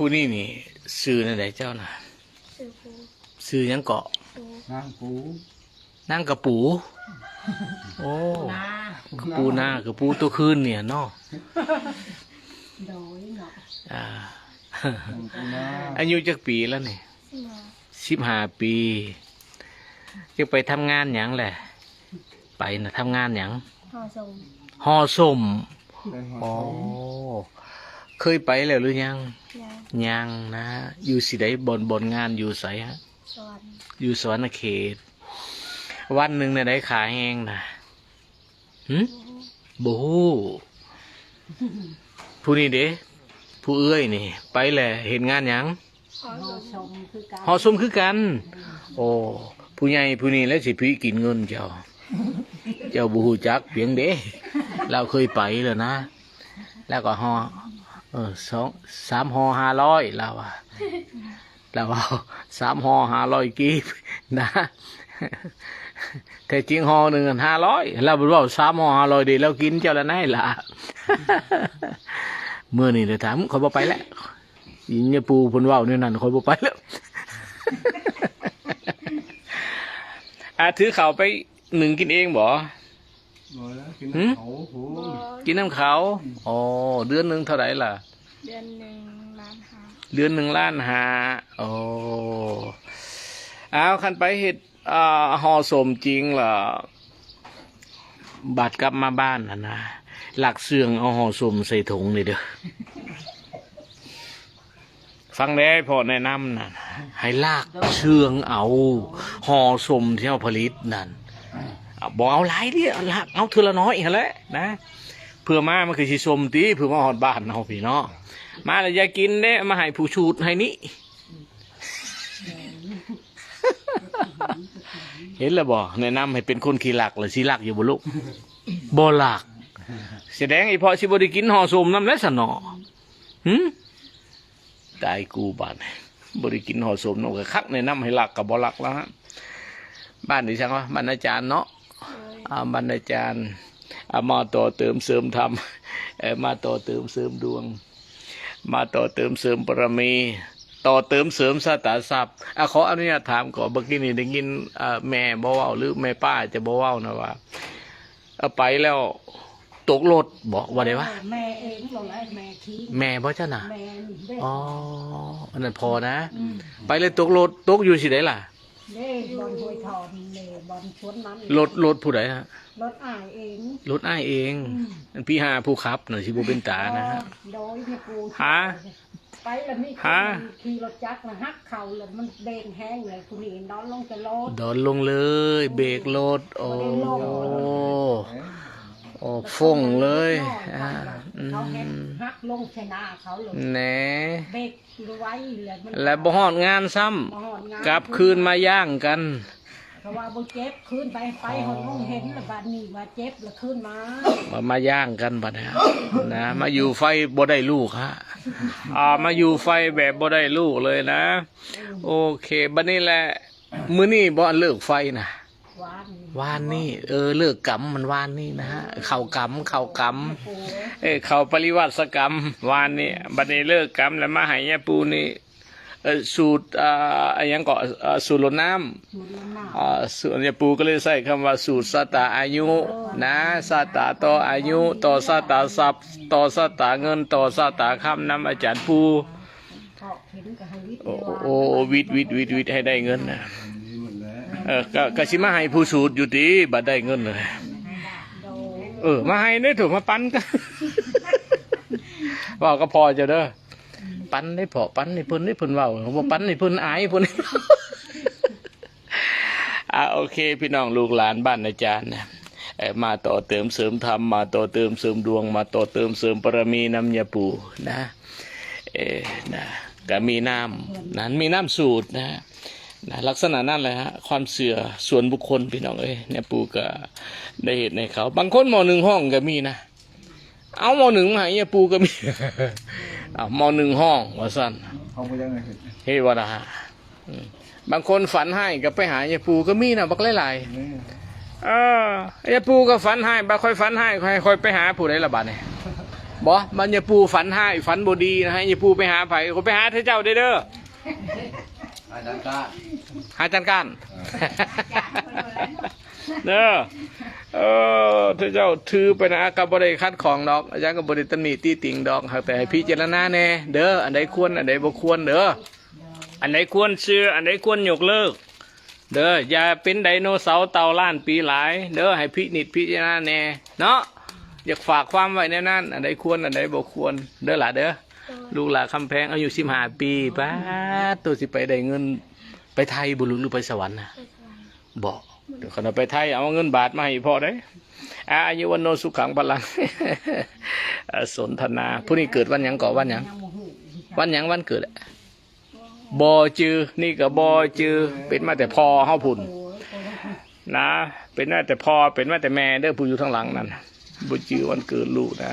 ຜູ້ນີ້ນີ້ຊື່ແນວໃດເຈົ້ານະ? ຊື່ພູ ຊື່ຫຍັງເກາະ? ນາງປູ ນາງກະປູ. ໂອ້ ນາ ກະປູນາ ກະປູໂຕຄືນນີ້ເນາະ. ໂດຍເນາະ ອ່າ ອາຍຸຈັກປີແລ້ວນີ້? ສິບຫ້າ ສິບຫ້າປີ. ຈະໄປທຳງານຫຍັງແຫຼະ? ໄປນະ ທຳງານຫຍັງ? ຫໍ່ສົມ ຫໍ່ສົມ. ອໍ ເຄີຍໄປແລ້ວຫຼືຍັງ? ຍັງ ຍັງນະ. ຢູ່ຊິໃດ ບ່ອນ ບ່ອນງານຢູ່ໃສຮະ? ສະຫວັນ ຢູ່ສະຫວັນນະເຂດ. ວັນໜຶ່ງແນວໃດຄ່າແຮງນະ? ຫື? ບໍ່ຮູ້ ບໍ່ຮູ້. ຜູ້ນີ້ເດ? ຜູ້ເອື້ອຍນີ້ ໄປແລ້ວເຮັດງານຫຍັງ? ຫໍ່ສົມຄືກັນ ຫໍ່ສົມຄືກັນ. ໂອ້ ຜູ້ໃຫຍ່ຜູ້ນີ້ແຫຼະຊິຜີກິນເງິນເຈົ້າ. ເຈົ້າບໍ່ຮູ້ຈັກພຽງເດ ລາວເຄີຍໄປແລ້ວນະ. ລາວກໍຫໍ່ ເອີ ສອງ ສາມຫໍ່ຫ້າຮ້ອຍ ລາວວ່າ ລາວເວົ້າ ສາມຫໍ່ຫ້າຮ້ອຍກີບນະ. ແທ້ຈິງຫໍ່ໜຶ່ງຫັ້ນຫ້າຮ້ອຍ ລາວບໍ່ເວົ້າ ສາມຫໍ່ຫ້າຮ້ອຍເດ ລາວກິນເຈົ້າລະນາຍລະ. ມື້ນີ້ລະຖາມ ຂ້ອຍບໍ່ໄປແລ້ວ. ອີ່ຍາປູເພິ່ນເວົ້າແນວນັ້ນ ຂ້ອຍບໍ່ໄປແລ້ວ. ອາ ຖືເຂົ້າໄປໜຶ້ງກິນເອງບໍ່? ບໍ່ແລ້ວ ກິນ ຫື? ນຳເຂົາພຸ້ນ ບໍ່ ກິນນຳເຂົາ. ອືມ ອໍ ເດືອນໜຶ່ງເທົ່າໃດລະ? ເດືອນໜຶ່ງລ້ານຫ້າ ເດືອນໜຶ່ງລ້ານຫ້າ. ໂອ້ ອ້າວ ຄັນໄປເຮັດ ອ່າ ຫໍ່ສົມຈິງລະ ບາດກັບມາບ້ານຫັ້ນນະ ລັກເຊື່ອງເອົາຫໍ່ສົມໃສ່ຖົງນີ້ເດີ. ຟັງແດ່ ພໍ່ແນະນຳນະ ໃຫ້ລັກເຊື່ອງເອົາຫໍ່ສົມທີ່ເຮົາຜະລິດນັ້ນ. ບໍ່ເອົາຫຼາຍເດ ລັກເອົາເທື່ອລະໜ້ອຍຫັ້ນແຫຼະນະ. ເພື່ອມາມັນຄືຊິສົມຕິ ເພື່ອມາຮອດບ້ານເຮົາພີ້ເນາະ. ມາແລ້ວຢ່າກິນເດ້ ມາໃຫ້ຜູ້ສູດໃຫ້ນີ້. ເຫັນແລ້ວບໍ່? ແນະນຳໃຫ້ເປັນຄົນຂີ້ລັກ ແລ້ວຊິລັກຢູ່ບໍ່ລູກ? ບໍ່ລັກ. ສະແດງອີ່ພໍ່ຊິບໍ່ໄດ້ກິນຫໍ່ສົມນຳແລ້ວຊັ້ນເນາະ. ຫື? ຕາຍກູບາດນີ້ ບໍ່ໄດ້ກິນຫໍ່ສົມນຳກໍຄັກ. ແນະນຳໃຫ້ລັກກໍບໍ່ລັກແລ້ວຮະ. ບ້ານອີ່ຫຍັງວະ? ບ້ານອາຈານເນາະ. ໂດຍ ອ່າ ບັນດາຈານ ອ່າ ມາຕໍ່ເຕີມເສີມທຳ ເອີ ມາຕໍ່ເຕີມເສີມດວງ ມາຕໍ່ເຕີມເສີມບາລະມີ ຕໍ່ເຕີມເສີມຊະຕາຊັບ. ອ່າ ຂໍອະນຸຍາດຖາມກ່ອນ ເມື່ອກີ້ນີ້ໄດ້ຍິນ ເອີ ແມ່ບໍ່ເວົ້າ ຫຼືແມ່ປ້າຈະບໍ່ເວົ້ານະວ່າ ເອີ ໄປແລ້ວຕົກລົດບໍ ວ່າໄດວະ? ເອີ ແມ່ເອງ ບໍ່ແລ້ວແມ່ຂີ່ ແມ່ບໍ່ເຈົ້ານະ? ແມ່ເດ້. ອໍ ອັນນັ້ນພໍ່ນະ. ອືມ ໄປແລ້ວຕົກລົດ ຕົກຢູ່ຊິໃດລະ? ເດ້ ບ່ອນຫ້ວຍທອນເດ້ ບ່ອນສວນມັນ. ລົດ ລົດຜູ້ໃດນະ? ລົດອ້າຍເອງ ລົດອ້າຍເອງ. ອືມ ອັນພີ່ຫາຜູ້ຂັບນະ ຊິບໍ່ເປັນຕານະ. ໂດຍ ຫາ ໄປລະມີ ຫາ ຂີ່ລົດຈັກລະຫັກເຂົາລະ ມັນເບຣກແຮງເລີຍ ຜູ້ນີ້ດອນລົງຈາກລົດ ດອນລົງເລີຍ ເບຣກລົດ. ໂອ້ ບໍ່ໄດ້ລົງ ໂອ້ ຟົງເລີຍ. ເຂົາເຮັດ ອ່າ ອືມ ຫັກລົງໃສ່ໜ້າເຂົາເລີຍ ແໜ ເບຣກ ແລະບໍ່ຮອດງານຊ້ຳ ບໍ່ຮອດງານ ກັບຄືນມາຢ້າງກັນ. ເຂົາວ່າບໍ່ເຈັບ ຄືນໄປ ໄປຮອດໂຮງເຫັນລະ ບາດນີ້ວ່າເຈັບລະຄືນມາ ມາ ມາຢ້າງກັນບາດນີ້ນະ. ມາຢູ່ໄຟບໍ່ໄດ້ລູກຮະ ອ່າ ມາຢູ່ໄຟແບບບໍ່ໄດ້ລູກເລີຍນະ. ອືມ ໂອເຄ ບາດນີ້ແຫຼະ ມື້ນີ້ບໍ່ ອັນເລີກໄຟນະ? ວານນີ້ ວານນີ້ ເອີ ເລີກກຳມັນວານນີ້ນະ. ເຂົ້າກຳ ເຂົ້າກຳ ເອີ ເຂົ້າປະລິວາສະກຳວານນີ້. ບັດນີ້ເລີກກຳແລ້ວມາໃຫ້ຍາປູ່ນີ້ ເອີ ສູດ ອ່າ ອີ່ຫຍັງເກາະ ເອີ ສູດລົດນ້ຳ ສູດລົດນ້ຳ. ອ່າ ສູດ ຍາປູ່ກໍເລີຍໃຊ້ຄຳວ່າ ສູດຊະຕາອາຍຸນະ ຊະຕາຕໍ່ອາຍຸ ຕໍ່ຊະຕາຊັບ ຕໍ່ຊະຕາເງິນ ຕໍ່ຊະຕາຄຳນຳອາຈານປູ່. ເພາະເຫັນກໍໃຫ້ວິດ ໂອ້ ເລີຍວ່າ ໂອ້ ວິດ ວິດ ວິດ ວິດ ໃຫ້ໄດ້ເງິນນະ. ເອີ ກໍ ກໍຊິມາໃຫ້ຜູ້ສູດຢູ່ຕິ ບັດໄດ້ເງິນນະ. ເອີ ມາໃຫ້ເດີ້ ໂຖ ມາປັນກັນ ເວົ້າກັບພໍ່ເຈົ້າເດີ້. ປັນໃຫ້ພໍ່ ປັນໃຫ້ເພິ່ນ ໃຫ້ເພິ່ນເວົ້າ ບໍ່ປັນໃຫ້ເພິ່ນອາຍເພິ່ນ. ອ່າ ໂອເຄ ພີ່ນ້ອງລູກຫຼານບ້ານອາຈານນະ ເອີ ມາຕໍ່ເຕີມເສີມທຳ ມາຕໍ່ເຕີມເສີມດວງ ມາຕໍ່ເຕີມເສີມບາລະມີນຳຍາປູ່ນະ. ເອີ ນະ ກະມີນ້ຳນັ້ນ ມີນ້ຳສູດນະ ນະ ລັກສະນະນັ້ນແຫຼະຮະ ຄວາມເຊື່ອສ່ວນບຸກຄົນ ພີ່ນ້ອງເອີຍ. ຍາປູ່ກະໄດ້ເຮັດໃຫ້ເຂົາ ບາງຄົນໝໍ້ໜຶ່ງຫ້ອງກະມີນະ. ເອົາໝໍ້ໜຶ່ງມາໃຫ້ຍາປູ່ກໍມີ ເອົາໝໍ້ໜຶ່ງຫ້ອງວ່າຊັ້ນ ເຮົາບໍ່ຢາກໃຫ້ເຮັດ ເຮັດບໍ່ໄດ້. ອືມ ບາງຄົນຝັນຮ້າຍກໍໄປຫາຍາປູ່ກໍມີນະ ບັກຫຼາຍໆ. ແມ່ນ ເອີ ຍາປູ່ກໍຝັນຮ້າຍ ບັດຂ້ອຍຝັນຮ້າຍ ຂ້ອຍ ຂ້ອຍໄປຫາຜູ້ໃດລະບາດນີ້? ບໍ່ ມັນຍາປູ່ຝັນຮ້າຍ ຝັນບໍ່ດີນະ ໃຫ້ຍາປູ່ໄປຫາໃຜ? ຂ້ອຍໄປຫາເຂົາເຈົ້າເດີ້ ເດີ້ ອາຈານການ ຫາອາຈານການ ເດີ້ ເອີ ເຂົາເຈົ້າຖືໄປນະ ກໍບໍ່ໄດ້ຂັດຂ້ອງດອກ ອາຈານກໍບໍ່ໄດ້ຕຳໜິຕິຕິງດອກ ຫາກແຕ່ໃຫ້ພິຈາລະນາແດ່ເດີ້ ອັນໃດຄວນ ອັນໃດບໍ່ຄວນເດີ້ ອັນໃດຄວນເຊື່ອ ອັນໃດຄວນຍົກເລີກ ເດີ້ ຢ່າເປັນໄດໂນເສົາເຕົ່າລ້ານປີຫຼາຍເດີ້ ໃຫ້ພິນິດພິຈາລະນາແດ່ເນາະ ຢາກຝາກຄວາມໄວ້ແນວນັ້ນ ອັນໃດຄວນ ອັນໃດບໍ່ຄວນເດີ້ຫຼ້າເດີ້ ລູກຫຼ້າຄຳແພງ ອາຍຸສິບຫ້າປີ ປາດໂທ້ ຊິໄປໄດ້ເງິນ ໄປໄທບໍ່ລູກ ຫຼືໄປສະຫວັນນະ? ບໍ່ ດຽວຄັນວ່າໄປໄທ ເອົາເງິນບາດມາໃຫ້ພໍ່ເດ້ ອາຍຸວັນໂນສຸຂັງພະລັງ ສົນທະນາ ຜູ້ນີ້ເກີດວັນຫຍັງເກາະ ວັນຫຍັງ ວັນຫຍັງ ວັນເກີດ ບໍ່ຈື່ ນີ້ກໍບໍ່ຈື່ ເປັນມາແຕ່ພໍ່ເຮົາພຸ້ນນະ ເປັນມາແຕ່ພໍ່ ເປັນມາແຕ່ແມ່ເດີ້ ຜູ້ຢູ່ທາງຫຼັງນັ້ນ ບໍ່ຈື່ວັນເກີດລູກນະ